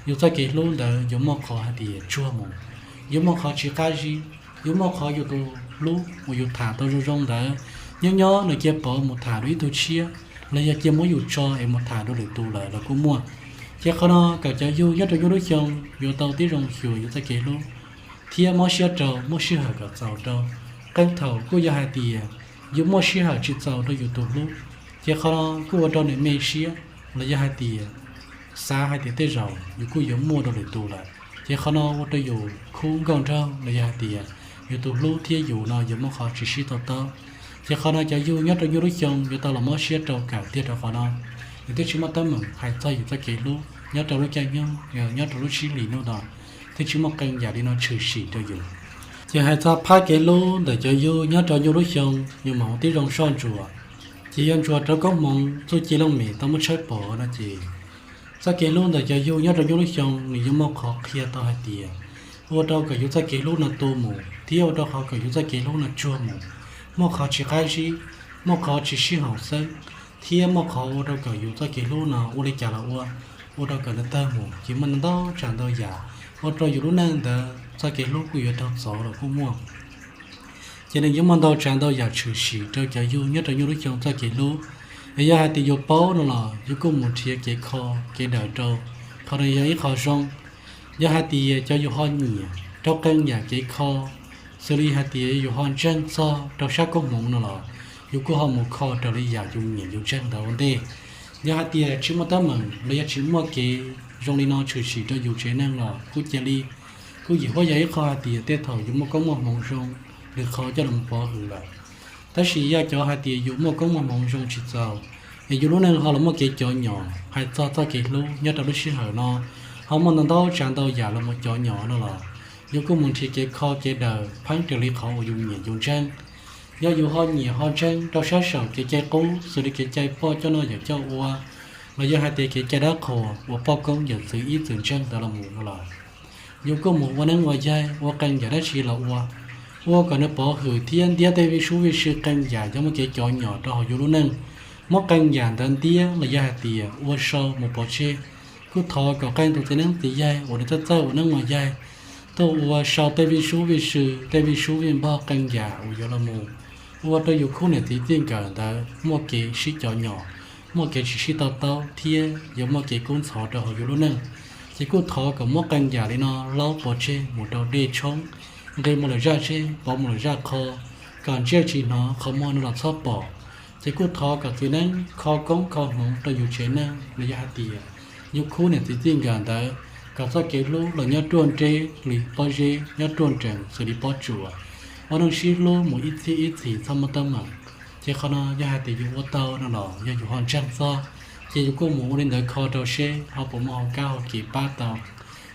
yus txoj kev hlub ntawd yuav muaj qhov hais tias tsuag mus, yuav muaj qhov tsis qab zib, yuav muaj qhov yus tus hlub uas yus tham tau zoo zoo ntawd nyob nyob nws cia pov mus tham dua ib tug tshiab los yog cia muab yus tso es mus tham dua lwm tus lawm los kuj muaj. Ces qhov no kom cov yug nyob rau nyuj lub xyoo yuav tau tib zoo xyuas yus txoj kev hlub thiab mob siab rau, muaj sij hawm kom txaus rau. Qee thaum kuj yog hais tias yus muaj sij hawm tsis txaus rau yus tus hlub, ces qhov no kuj ua rau nws me siab los yog hais tias xav hais tias tej zaum yus kuj yuav muaj dua lwm tus lawm. Ces qhov no ua rau yus khub nkauj nraug los yog hais tias yus tus hlub thiab yus no yuav muaj qhov tsis sib to taub. Ces qhov no cov yug nyob rau nyuj lub xyoo yuav tau los mob siab rau kawm tiag rau qhov no. Yus twb tsis muaj teeb meem hais txog yus txoj kev hlub nyob rau lub caij nyoog, nyob rau lub tsib hlis ntuj no thiab tsis muaj qee yam li no tshwm sim rau yus. Ces hais txog phab kev hlub ntawm cov yug nyob rau nyuj lub xyoo, yus mam ua tib zoo soj ntsuam, ces yog ntsuas rau koob hmoov txuj ci looj mem tau muab tshawb pov no ces txoj kev hlub ntawm cov yug nyob rau nyuj lub xyoo nws yuav muaj qhov qhia tau hais tias ua rau kom yus txoj kev hlub no tu mus thiab ua rau qhov kom yus txoj kev hlub no tsuag mus, muaj qhov tsis qab zib, muaj qhov tsis sib haum xeeb, thiab muaj qhov ua rau kom yus txoj kev hlub no ua li cas los ua, ua rau kom nws tawg mus, ces muaj ntau ntau tsav ntau yam ua rau yus lub neej ntawd txoj kev hlub kuj yuav raug txov los kuj muaj. Ces nws yuav muaj ntau tsav ntau yam tshwm sim rau cov yug nyob rau nyuj lub xyoo txoj kev hlub. Es yog hais tias yus paub no los yus kuj mus nrhiav kev kho kev daws rau, qhov no yog ib qho zoo. Yog hais tias cov yus ho nyiam rau qee yam kev kho, xws li hais tias yus ho ntseeg txog rau sab koob hmoov no los yus kuj ho mus kho raws li yam yus nyiam yus ntseeg ntawd ua ntej. Yog hais tias tsis muaj teeb meem los yog tsis muaj kev zoo li no tshwm sim rau yus tsev neeg los kuj cia li, kuj yim huab yog ib qho hais tias tej thaum yus muaj koob muaj hmoov zoo, lwm qhov coj los pov hwm lawm. Tab sis yog cov hais tias yus muaj koob muaj hmoov zoo tsis txaus, es yus lub neej ho los muaj kev cov nyom hais txog txoj kev hlub nyob rau lub sij hawm no, ho muaj ntau ntau tsav ntau yam los mus cov nyom no los yus kuj mus nrhiav kev kho kev daws pheeb raws li qhov uas yus nyiam yus ntseeg. Yog yus ho nyiam ho ntseeg rau sab saum kev cai qub xws li kev cai poj coj noj yawm coj ua, los yog hais tias kev cai dab qhuas uas poj koob yawm txwv ib txwm ntseeg ntawd los mus no los yus kuj mus ua neeb ua yaig ua qee yam dab tsi los ua, ua kom nws pov hwm thiab ntiab tej vij sub vij sw qee yam yog muaj kev cov nyom rau hauv yus lub neej. Muab qee yam ntawd ntiab los yog hais tias ua sau mus pov tseg. Kuj thov kom qee tus txiv neeb txiv yaig uas nws txawj txawj ua neeb ua yaig tuaj ua sau tej vij sub vij sw, tej vij sub vij npog qee yam uas yuav los mus ua rau yus khub niam txiv txij nkawm ntawd muaj kev sib cov nyom, muaj kev tsis sib to taub thiab yuav muaj kev kub ntxhov rau hauv yus lub neej. Ces kuj thov kom muab qee yam li no laub pov tseg mus rau dej tshoob, nqis mus lawm zaj zeb, pov mus lawm zaj qho, kom ntsiaj tsis hnov, qhov muag no los txhob pom. Ces kuj thov kom txiv neeb kho koob kho hmoov rau yus tsev neeg los yog hais tias yus khub niam txiv txij nkawm ntawd, kom txoj kev hlub los nyob ruaj nreb li pob zeb, nyob ruaj nrees xws li pob tsuas, ua neej sib hlub mus ib txhiab ib txhis txhob muaj teeb meem. Ces qhov no yog hais tias yus ua tau no los yog yus ho ntseeg txog, ces yus kuj mus ua li ntawd kho rau seb ho puas muaj hauv kab hauv kev pab tau.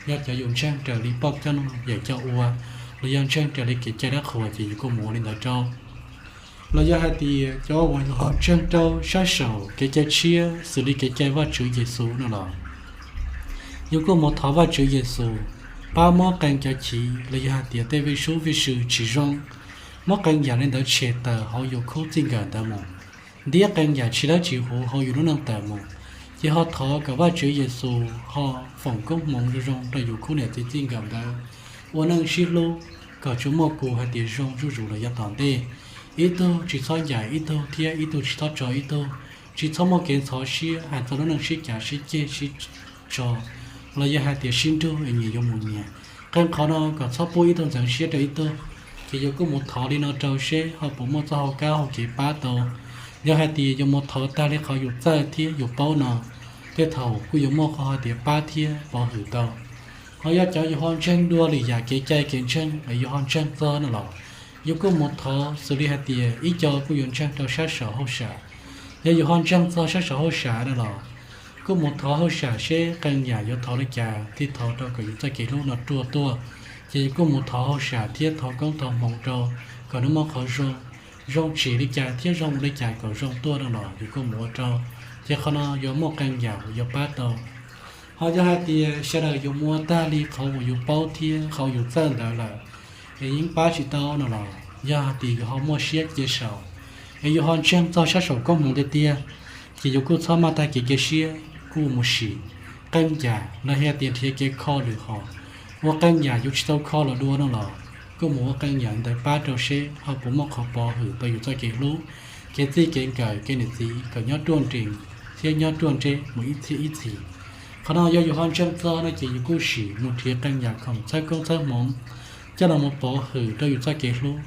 Yog cov yus ntseeg raws li poj coj noj yawm coj ua, los yog ntseeg raws li kev cai dab qhuas ces yus kuj mus ua li ntawd rau. Los yog hais tias cov uas yus ho ntseeg rau sab saum kev cai tshiab xws li kev cai Vajtswv Yexus no los yus kuj mus thov Vajtswv Yexus pab muab qee cov chiv los yog hais tias tej vij sub vij sw tsis zoo, muab qee yam li ntawd tshem tawm hauv yus khub txij nkawm ntawd mus. ntiab qee yam tsis dawb tsis huv hauv yus lub neej tawm mus, ces ho thov kom Vajtswv Yexus ho foom koob hmoov zoo zoo rau yus khub niam txiv txij nkawm ntawd ua neej sib hlub, kom tsuas muaj kug hais tias zoo zuj zus los yav tom ntej. Ib tug tsis txhob ncaim ib tug thiab ib tug tsis txhob tso ib tug, tsis txhob muaj kev ntxhov siab hais txog lub neej sib cav sib ceg sib tso, los yog hais tias sib nrug es nyias yuav mus nyias. Qee qhov no kom txhob pub ib tug ntxeev siab rau ib tug. Ces yuav kuj mus thov li no rau seb ho puas muaj txoj hau kab hau kev pab tau. Yog hais tias yuav mus thov tag li qhov yus txawj thiab yus paub no, tej thaum kuj yuav muaj qhov hais tias pab thiab pov hwm tau. Ho yog cov yus ho ntseeg dua lwm yam kev cai kev ntseeg es yus ho ntseeg txog no los, yus kuj mus thov xws li hais tias ib co kuj yuav ntseeg rau sab saum hauj sam. Yog yus ho ntseeg txog sab saum hauj sam no los, kuj mus thov hauj sam seb qee yam yuav thov li cas thiaj thov rau kom yus txoj kev hlub no ruaj tuaj. Ces yus kuj mus thov hauj sam thiab thov koob thov hmoov rau kom nws muaj qhov zoo, zoo tsim li cas thiab zoo ua li cas kom zoo tuaj no los yus kuj mus ua rau. Ces qhov no yuav muaj qee yam uas yuav pab tau. Ho yog hais tias sawv daws yuav mus ua tag li qhov uas yus paub thiab qhov yus txawj ntawd lawm, es yeej pab tsis tau no los, yog hais tias yus ho muaj siab cia saum, es yus ho ntseeg txog sab saum koob hmoov tiag tiag, ces yus kuj txhob maj tag kev cia siab, kuj mus sim qee yam los yog tias nrhiav kev kho lwm hom, ua qee yam yus tsis tau kho los dua no los, kuj mus ua qee yam ntawd pab rau seb ho puas muaj qhov pov hwm tau yus txoj kev hlub, kev txij kev nkawm kev niam txiv kom nyob ruaj nrees thiab nyob ruaj nreb mus ib txhiab ib txhis. Qhov no yog yus ho ntseeg txog no ces yus kuj sim mus nrhiav qee yam khoom txhawb koob txhawb hmoov coj los mus pov hwm rau yus txoj kev hlub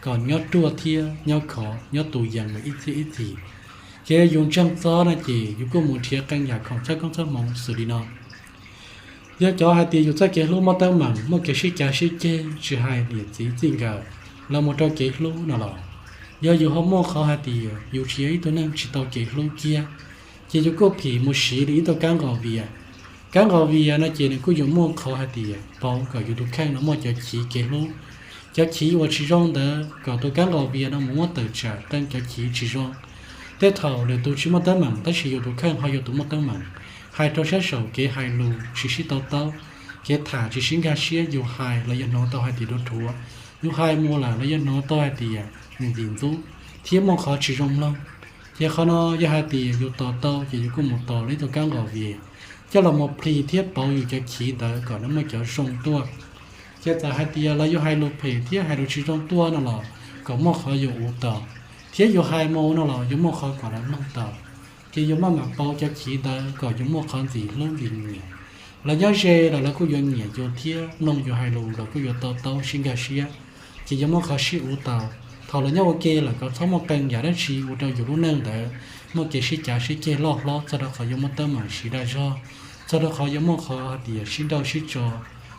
kom nyob ruaj thiab nyob khov nyob tus yees mus ib txhiab ib txhis. Ces yus ntseeg txog no ces yus kuj mus nrhiav qee yam khoom txhawb koob txhawb hmoov xws li no. Yog cov hais tias yus txoj kev hlub muaj teeb meem, muaj kev sib cav sib ceg tsis hais niam txiv txij nkawm los mus rau kev hlub no los, yog yus ho muaj qhov hais tias yus tsis yog ib tug neeg tsis tau kev hlub kiag, ces yus kuj phim mus siv li ib tug kab nqos vias. Kab nqos vias no ces nws kuj yuav muaj qhov hais tias pauv kom yus tus kheej no muaj cov chiv kev hlub. Cov chiv uas tsis zoo ntawd kom tus kab nqos vias no mus muab tawm tsam qee cov chiv tsis zoo. Tej thaum lwm tus tsis muaj teeb meem tab sis yus tus kheej ho yog tus muaj teeb meem, hais rau sab saum kev hais lus tsis sib to taub, kev tham tsis sib nkag siab, yus hais los yog hnov tau hais tias dhuav dhuav, yus hais mus lawm los yog hnov tau hais tias ntxim ntxub, thiab muaj qhov tsis zoo mloog. Ces qhov no yog hais tias yus tos tau ces yus kuj mus tos li tus kab nqos vias coj los mus plhis thiab pauv yus cov chiv ntawd kom nws muaj cov zoo tuaj. Ces txawm hais tias los yus hais lus phem thiab hais lus tsis zoo tuaj no los kom muaj qhov yuav uv tau, thiab yus hais mus no los yuav muaj qhov kom lawv mloog tau. Ces yus maj mam pauv cov chiv ntawd kom yus muaj qhov ntxim hlub ntxim nyiam. Lawv nyob ze los lawv kuj yuav nyiam yus thiab mloog yus hais lus los kuj yuav to taub sib nkag siab. Ces yuav muaj qhov sib uv tau. Thaum lawv nyob ua ke lawm kom txhob muaj qee yam dab tsi ua rau yus lub neej ntawd muaj kev sib cav sib ceg loj hlob txog rau qhov yuav muaj teeb meem siv dag zog, txog rau qhov yuav muaj qhov hais tias sib nrauj sib tso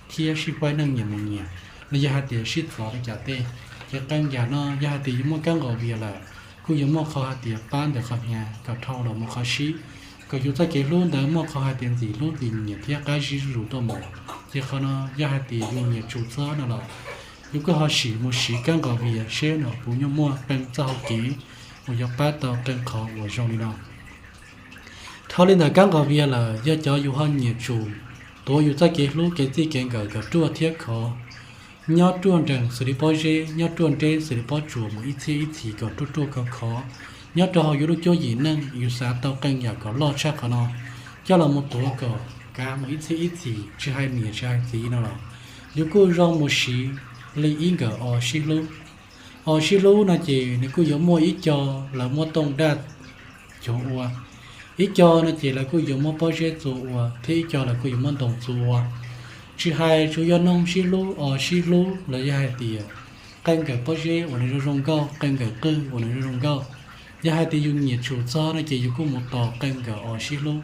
thiab sib faib neej nyias mus nyias, los yog hais tias sib txov li cas tej. Ces qee yam no yog hais tias yus muaj kab nqos vias lawm, kuj yuav muaj qhov hais tias pab ntawm qhov hnyav kom dhau los mus qhov sib, kom yus txoj kev hlub ntawd muaj qhov hais tias ntxim hlub ntxim nyiam thiab qab zib zuj zus tuaj mus. Ces qhov no yog hais tias yus nyiam tsum txog no los, yus kuj ho sim mus siv kab nqos vias seb no puas nyuaj muaj qee txoj hau kev uas yuav pab tau qee qhov uas zoo li no. Dhau li ntawm kab nqos vias lawm, yog cov yus ho nyiam tsum tuav yus txoj kev hlub kev txij kev nkawm kom ruaj thiab khov, nyob ruaj nrees xws li pob zeb, nyob ruaj nreb xws li pob tsuas mus ib txhiab ib txhis kom ruaj ruaj khov khov, nyob rau hauv yus lub cuab yim neej yus xav tau qee yam kom loj tshaj qhov no coj los mus tuav kom kav mus ib txhiab ib txhis tsis hais niam tsis hais txiv no los, yus kuj zoo mus siv li ib nkawm os sib hlub. Os sib hlub no ces nws kuj yuav muaj ib co lawv muab tooj daj cuv ua, ib co no ces lawv kuj yuav muab pob zeb txua ua thiab ib co lawv kuj yuav muab ntoo txua ua. Tsis hais tsuas yog noog sib hlub os sib hlub los yog hais tias qee nkawm pob zeb uas nws zoo zoo nkauj, qee nkawm qwj uas nws zoo zoo nkauj. Yog hais tias yus nyiam tsum txog no ces yus kuj mus tos qee nkawm os sib hlub.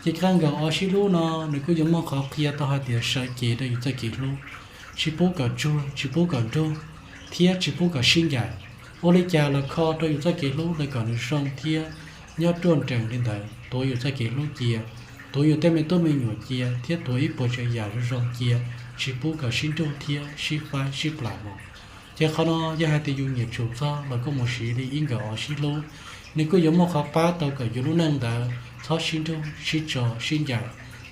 Ces qee nkawm os sib hlub no nws kuj yuav muaj qhov qhia tau hais tias sawv cev rau yus txoj kev hlub, tsis pub kom tsuag tsis pub kom nrug, thiab tsis pub kom sib ncaim. Ua li cas los kho rau yus txoj kev hlub los kom nws zoo thiab nyob ruaj nrees li ntawd, tuav yus txoj kev hlub cia, tuav yus tej me tub me nyuam cia thiab tuav ib puas tsav yam zoo zoo cia, tsis pub kom sib nrug thiab sib faib sib plam mus. Ces qhov no yog hais tias yus nyiam tsum txog los kuj mus siv li ib nkawm os sib hlub, nws kuj yuav muaj qhov pab tau kom yus lub neej ntawd txhob sib nrug sib tso sib ncaim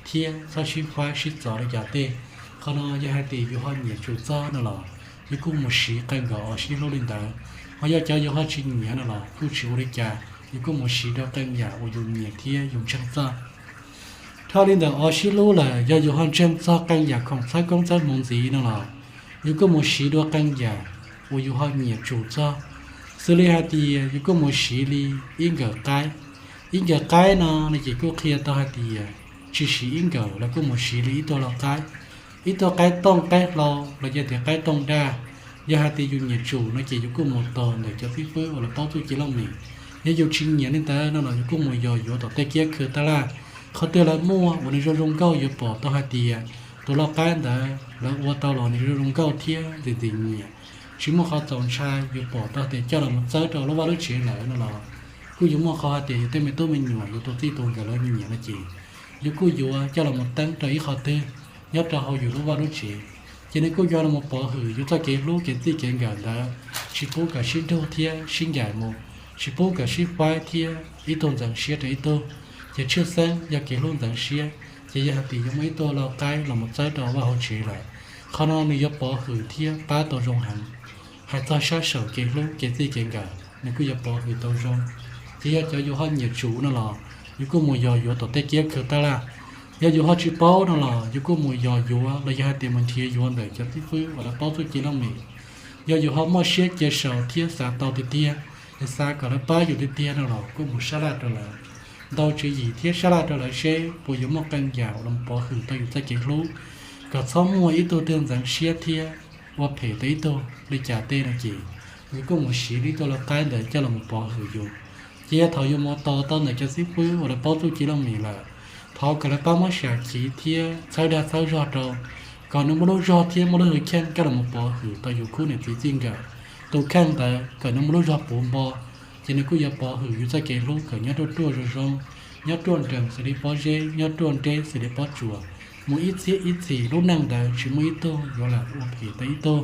thiab txhob sib faib sib txov li cas tej. Qhov no yog hais tias yus ho nyiam tsum txog no los yus kuj mus siv qee nkawm os sib hlub li ntawd. Ho yog cov yus ho tsis nyiam no los kuj tsis ua li cas, yus kuj mus siv dua qee yam uas yus nyiam thiab yus ntseeg txog. Dhau li ntawm o sib hlub lawm, yog yus ho ntseeg txog qee yam khoom txhawb koob txhawb hmoov ntxiv no los, yus kuj mus siv dua qee yam uas yus ho nyiam tsum txog. Xws li hais tias yus kuj mus siv li ib nkawm qaib. Ib nkawm qaib no no ces kuj qhia tau hais tias tsis siv ib nkawm los kuj mus siv li ib tug lau qaib, ib tug qaib tooj qaib hlau los yog tias qaib tooj daj. Yog hais tias yus nyiam tsum no ces yus kuj mus tos ntawm cov xib fwb uas lawv paub txuj ci loj mem. Yog yus tsis nyiam li ntawd no los yus kuj mus yos yuav tom tej kiab khw taj laj, qhov twg lawv muaj uas nws zoo zoo nkauj, yuav pom tau hais tias tus lau qaib ntawd lawv ua tau los nws zoo zoo nkauj thiab ntxim ntxim nyiam, tsis muaj qhov txaus ntshai, yuav pom tau tias coj los mus txawb rau lub vaj lub tsev lawm no los, kuj yuav muaj qhov hais tias yus tej me tub me nyuam, yus tus txij tus nkawm lawv nyiam no ces yus kuj yuav coj los mus teeb rau ib qhov twg nyob rau hauv yus lub vaj lub tsev. Ces nws kuj yuav los mus pov hwm yus txoj kev hlub kev txij kev nkawm ntawd, tsis pub kom sib nrug thiab sib ncaim mus, tsis pub kom sib faib thiab ib tug ntxeev siab rau ib tug. Ces tshwj xeeb yog kev hlub ntxeev siab, ces yog hais tias yuav muaj ib tug lau qaib los mus txawb rau vaj hauv tsev lawm, qhov no nws yuav pov hwm thiab pab tau zoo heev. Hais txog sab saum kev hlub kev txij kev nkawm, nws kuj yuav pov hwm tau zoo. Ces yog cov yus ho nyiam tsum no los, yus kuj mus yos yuav tom tej kiab khw taj laj. Yog yus ho tsis paub no los yus kuj mus yos yuav los yog hais tias mus nrhiav yuav ntawm cov xib fwb uas lawv paub txuj ci loj mem. Yog yus ho muaj siab cia sau thiab xav tau tiag tiag, es xav kom lawv pab yus tiag tiag no los kuj mus sab laj rau lawv, ntaus tswv yim thiab sab laj rau lawv seb puas yuav muaj qee yam uas los pov hwm tau yus txoj kev hlub, kom txhob muaj ib tug twg ntxeev siab thiab ua phem tau ib tug li cas tej no ces, yus kuj mus siv li ib tug lau qaib ntawd coj los mus pov hwm yus. Ces yog thaum yus mus tos tau ntawm cov xib fwb uas lawv paub txuj ci loj mem lawm, thov kom lawv pab muab sam khiv thiab txhawb dag txhawb zog rau, kom nws muaj lub zog thiab muaj lub hwj chim coj los mus pov hwm tau yus khub niam txiv txij nkawm. Tus kheej ntawd kom nws muaj lub zog puv npo, ces nws kuj yuav pov hwm yus txoj kev hlub kom nyob ruaj ruaj zoo zoo, nyob ruaj nrees xws li pob zeb, nyob ruaj nreb xws li pob tsuas, mus ib txhiab ib txhis lub neej ntawd tsis muaj ib tug yuav lam ua phem tau ib tug,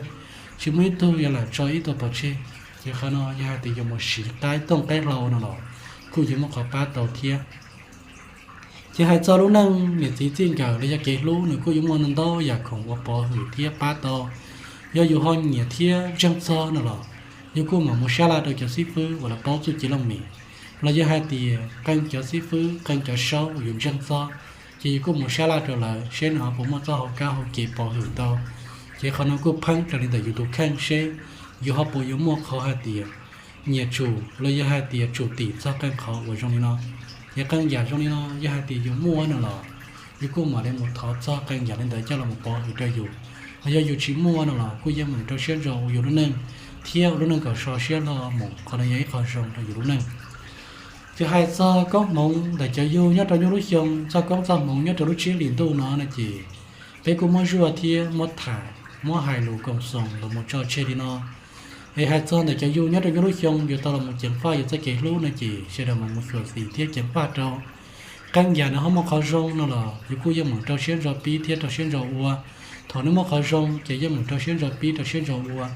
tsis muaj ib tug yuav lam tso ib tug pov tseg. Ces qhov no yog hais tias yus mus siv qaib tooj qaib hlau no los kuj yuav muaj qhov pab tau thiab. Ces hais txog lub neej niam txiv txij nkawm los yog kev hlub nws kuj yuav muaj ntau yam khoom uas pov hwm thiab pab tau. Yog yus ho nyiam thiab ntseeg txog no los, yus kuj mam mus sab laj rau cov xib fwb uas lawv paub txuj ci loj mem, los yog hais tias qee cov xib fwb qee cov saub uas yus ntseeg txog, ces yus kuj mus sab laj rau lawv seb nws ho puas muaj txoj hauv kab hauv kev pov hwm tau. Ces qhov no kuj pheeb raws li ntawm yus tus kheej seb yus ho puas yuav muaj qhov hais tias nyiam tsum los yog hais tias tsum tim txog qee qhov uas zoo li no. Ces qee yam zoo li no yog hais tias yus muaj no los, yus kuj mam li mus thov txog qee yam li ntawd coj los mus pov hwm rau yus. Ho yog yus tsis muaj no los kuj yeej meem rau siab ntso ua yus lub neej, thiab ua lub neej kom so siab loj mus, qhov no yog ib qho zoo rau yus lub neej. Ces hais txog koob hmoov ntawm cov yug nyob rau nyuj lub xyoo, txoj koob txoj hmoov nyob rau lub tsib hlis ntuj no no ces peb kuj muab zuaj thiab muab tham, muab hais lus koom xoos los mus tso tseg li no. Es hais txog ntawm cov yug nyob rau nyuj lub xyoo yuav tau los mus ceev faj yus txoj kev hlub no ces sawv daws mam mus xyuam xim thiab ceev faj rau. Qee yam nws ho muaj qhov zoo no los yus kuj yeej meem rau siab ntso pib thiab rau siab ntso ua. Thaum nws muaj qhov zoo ces yeej meem rau siab ntso pib rau siab ntso ua.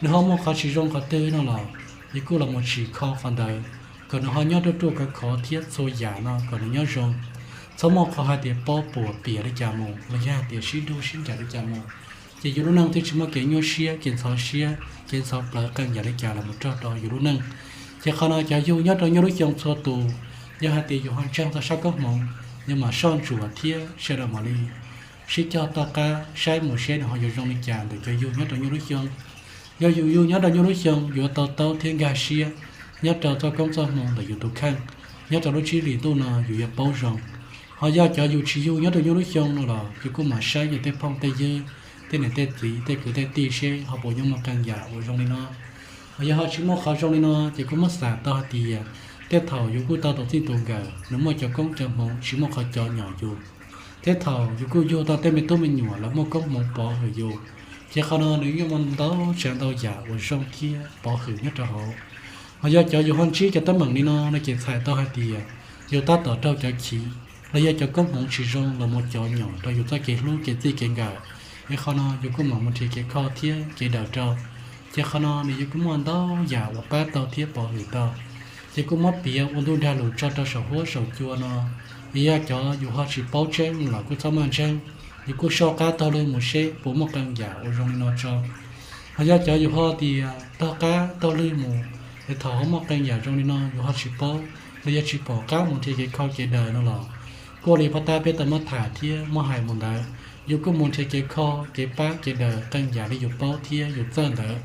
Nws ho muaj qhov tsis zoo qhov twg no los yus kuj los mus tsim kho qhov ntawd, kom nws ho nyob ruaj ruaj khov khov thiab txhua yam no kom nws nyob zoo. Txhob muaj qhov hais tias pob puas piam li cas mus los yog hais tias sib nrug sib ncaim li cas mus, ces yus lub neej thiaj tsis muaj kev nyuaj siab kev ntxhov siab kev ntxhov plawv qee yam li cas los mus rau rau yus lub neej. Ces qhov no cov yug nyob rau nyuj lub xyoo txhua tus, yog hais tias yus ho ntseeg txog sab koob hmoov, yus mam soj ntsuam thiab sawv daws mam li sib cog toj qab saib mus seb nws ho yuav zoo li cas ntawm cov yug nyob rau nyuj lub xyoo. Yog yus yug nyob rau nyuj lub xyoo yuav to taub thiab nkag siab nyob rau txoj koob txoj hmoov ntawm yus tus kheej, nyob rau lub tsib hlis ntuj no yus yuav paub zoo. Ho yog cov yus tsis yug nyob rau nyuj lub xyoo no los yus kuj mam saib yus tej phooj tej ywg, tej niam tej txiv, tej kwv tej tij seb ho puas yuav muaj qee yam uas zoo li no. Ho yog ho tsis muaj qhov zoo li no ces kuj muab xam tau hais tias tej thaum yus kuj tau tus txij tus nkawm nws muaj cov koob cov hmoov tsis muaj qhov cov nyom yus. Tej thaum yus kuj yug tau tej me tub me nyuam lawv muaj koob hmoov pov hwm yus. Ces qhov no nws yeej muaj ntau tsav ntau yam uas zoo thiab pov hwm nyob rau hauv. Ho yog cov yus ho ntsib cov teeb meem li no no ces txhais tau hais tias yus tab tom raug cov chiv los yog cov koob hmoov tsis zoo los mus cov nyom rau yus txoj kev hlub kev txij kev nkawm. Es qhov no yus kuj mam mus nrhiav kev kho thiab kev daws rau. Ces qhov no nws yuav kuj muaj ntau yam uas pab tau thiab pov hwm tau. Ces kuj muab piav ua ntu dag lus tso rau saum huab saum cua no. Es yog cov yus ho tsis paub tseeb los kuj txhob maj ntseeg, yus kuj soj qab taug lw mus seb puas muaj qee yam uas zoo li no tso. Ho yog cov yus ho tias taug qab taug lw mus, Es thaum ho muaj qee yam zoo li no yus ho tsis paub los yog tsis pom qab mus nrhiav kev kho kev daws no los, kuj ua li pab tab peb tau muab tham thiab muab hais mus ntawd, yus kuj mus nrhiav kev kho kev pab kev daws qee yam li yus paub thiab yus txawj ntawd.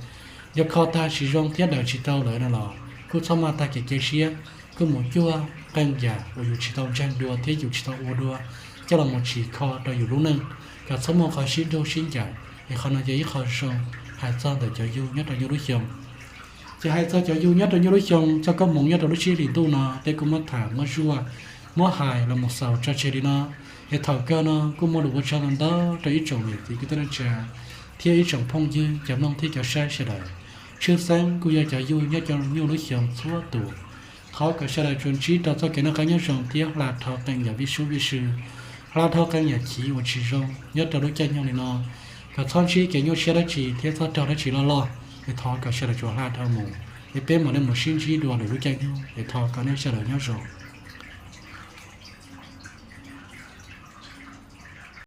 Yog kho tag tsis zoo thiab daws tsis tau lawm no los kuj txhob maj tag kev cia siab, kuj mus cuag qee yam uas yus tsis tau ntseeg dua thiab yus tsis tau ua dua coj los mus tsim kho rau yus lub neej, kom txhob muaj qhov sib nrug sib ncaim. Es qhov no yog ib qho zoo hais txog ntawm cov yug nyob rau nyuj lub xyoo. Ces hais txog cov yug nyob rau nyuj lub xyoo, txoj koob hmoov nyob rau lub tsib hlis ntuj no peb kuj muab tham muab zuaj, muab hais los mus xaus tso tseg li no. Es thaum kawg no kuj muaj lus ua tsaug ntau ntau rau ib tsoom niam txiv kwv tij neej tsa thiab ib tsoom phooj ywg cov mloog thiab cov saib sawv daws. Tshwj xeeb kuj yog cov yug nyob rau nyuj lub xyoo txhua tus, thov kom sawv daws tsuas ntsib rau txoj kev noj qab nyob zoo thiab hla dhau qee yam vij sub vij sw, hla dhau qee yam chiv uas tsis zoo nyob rau lub caij nyoog li no, kom txhob ntsib kev nyuaj siab dab tsi thiab txhob raug dab tsi loj loj. Es thov kom sawv daws tsuas hla dhau mus, es peb mam li mus sib ntsib dua lwm lub caij nyoog. Es thov kom nej sawv daws nyob zoo.